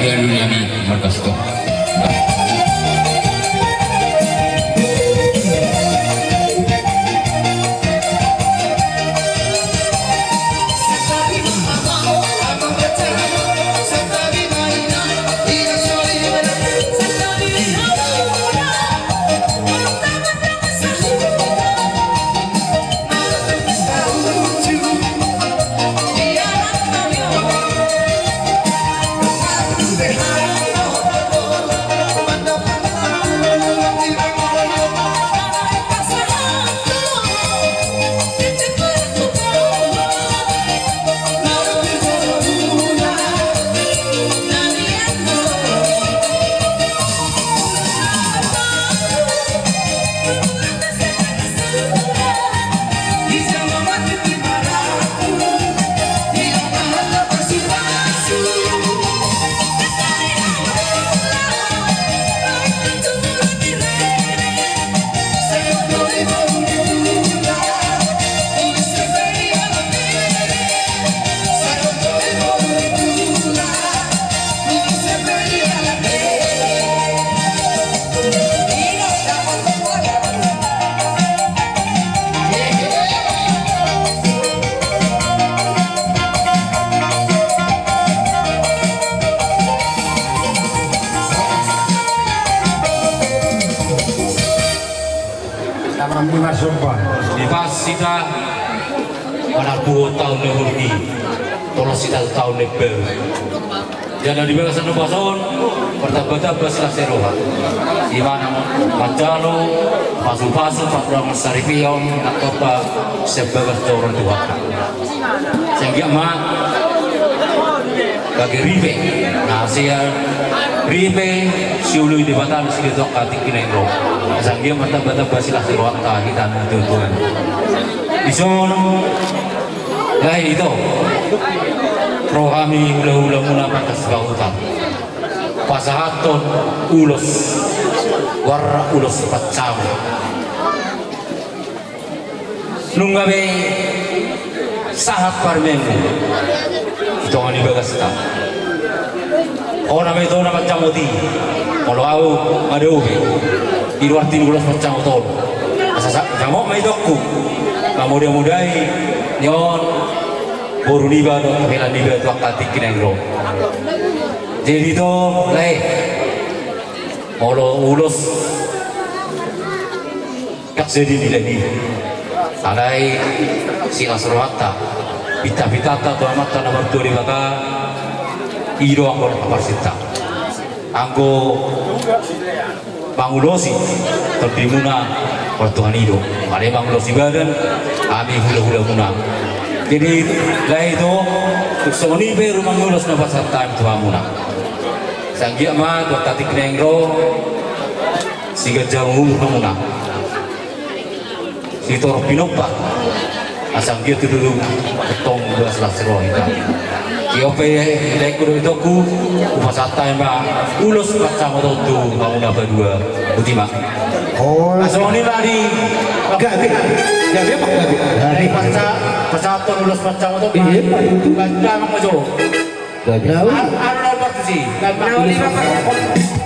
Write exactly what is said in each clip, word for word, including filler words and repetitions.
Ia duniami markas Tuhan. Di pas hita manalpuhon taon na burju i, tolhas hita tu taon na imbaru. Jala di bagasan na basaon, martamba-tamba silas ni roha. Ima na manjalo pasu-pasu, paturangon saripeon, na tompa sian bagas joro ni Tuhanta. Sai anggiat ma gabe ripe na sian ripe sioloi Debata na siganup angka tingki na naeng ro. Sai anggiat martamba-tamba silas ni rohanta hita na tuatua. Dison lae, ito, ro hami hula-hulamuna markas Sipahutar pasahathon ulos, warna ulos pansabo. Nunga be sahat parumaenmu di tonga ni bagasta. Hona ma ito na manjamoti. Molo ahu nga dao be. I do arti ni ulos panjamot on. Asa sa-, jamot ma itongku. Mamoda-modai ni on boru niba dohot hela niba tu angka tingki na naeng ro. Jadi ito, lae, molo ulos ndang jadi nilai i. Alai silas rohanta, pinta-pintanta tu Amanta na martua Debata, i do anggo na parsinta. Anggo mangulosi tondimuna, martua ni i do. Alai mangulosi badan, hami hula-hulamuna. Jadi lae, ito, tung songon i pe rumang ni ulos na pasahat hami tu hamuna. Sai anggiat ma tu angka tingki na naeng ro, siganjang umur hamuna. Sitorop pinompa. Asa anggiat tutu tong las-las roha hita. Io pe, laengku dohot itongku, hupasahat hami ma ulos panjamot on tu hamuna padua. Botima. Oh. Asa songon i ma di. Gabe, gabe, gabe. Pasa-, pasahathon ulos panjamot on. Iya, Pak, itu. Baca ma jo. Gabe. Ar-, ar-, ar-, ar-, tusi. Gabe.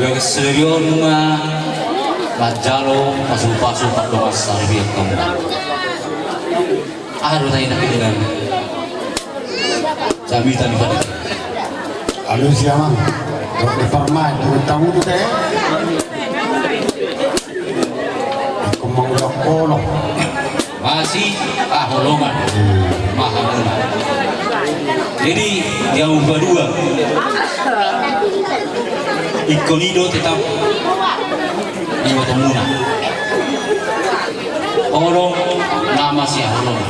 Bagas sadari on nunga manjalo pasupasu pardongan saripeon hamu. Aha do taida na pilihan? Jamita ni pandita. Alusi amang. Dok di parmai, dok di tamu tu te. Aku mau dok kono. Masihaholongan ma hamuna. Jadi di hamu padua, ingkon i do tetap ibotomuna. Holong na masihaholongan.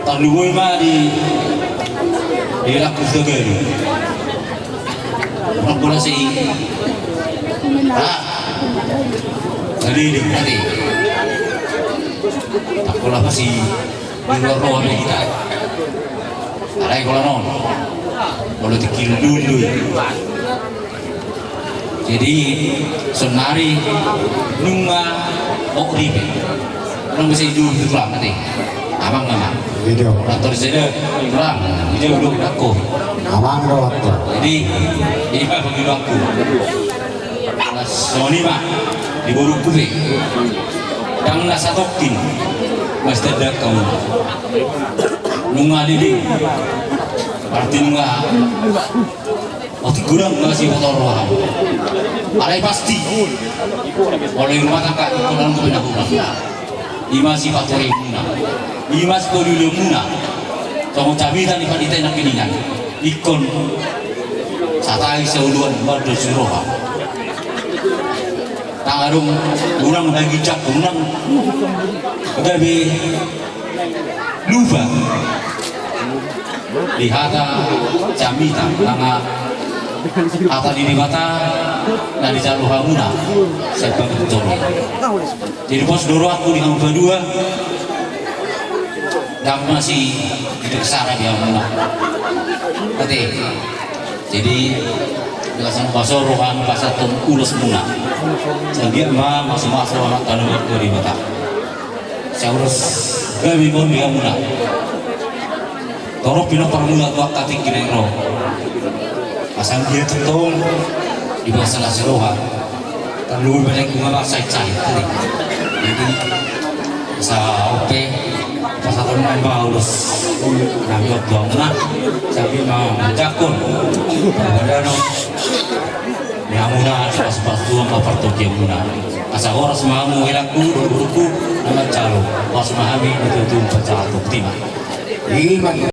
Tarlumobi ma di, di laku tagalu. Bolas i. Ah. Jadi di mati. Tak pola pasti di luar roha hita. Alai pola non. Pola tikil dulu. Jadi sonari nunga o ripe. Nunga bisa hidup itu lah mati. Abang nama. Video. Orang terus ada orang video dulu aku. Amang do waktu. Jadi ini apa video aku? Songon i ma di borungku pe. Ndang na satongkin. Mas tedak kamu. Nunga didi. Berarti nunga. Otik godang masiboto roha. Alai pasti. Molo i rumah tangga ingkon dalam kebenaran. Ima sipaturimuna. Ima sipaturimuna. Songon jamita ni pandita i nangkiningan. Ingkon satai saoloan mardosi roha. Tang adong urang na ginjang urang gabe lupa di hata jamita, nanga hata ni Debata na dijalo hamuna sian pangkuturi. Jadi pos do rohangku di hamu padua. Ndang masi di sara di hamuna. Ate. Jadi ndang sanggup paso roham pasahathon ulosmuna. Sadia ma masumasu anak tanu martua Debata. Saurus gabe ma on di hamuna. Torop pinompar muna tu angka tingki na i ro. Asa dia tentong di basa na siroha. Tarlumobi balik bunga basa icai tadi. Jadi asa ope pasahathon ma ulos. Nami oto hamuna. Sadia ma manjangkon. Padano. Ni hamuna, pas-pas tuang ma partokianmuna. Asa horas ma hamu helangku, boruboruku, na manjalo. Horas ma hami, betul-betul pacato. Terima. Ima.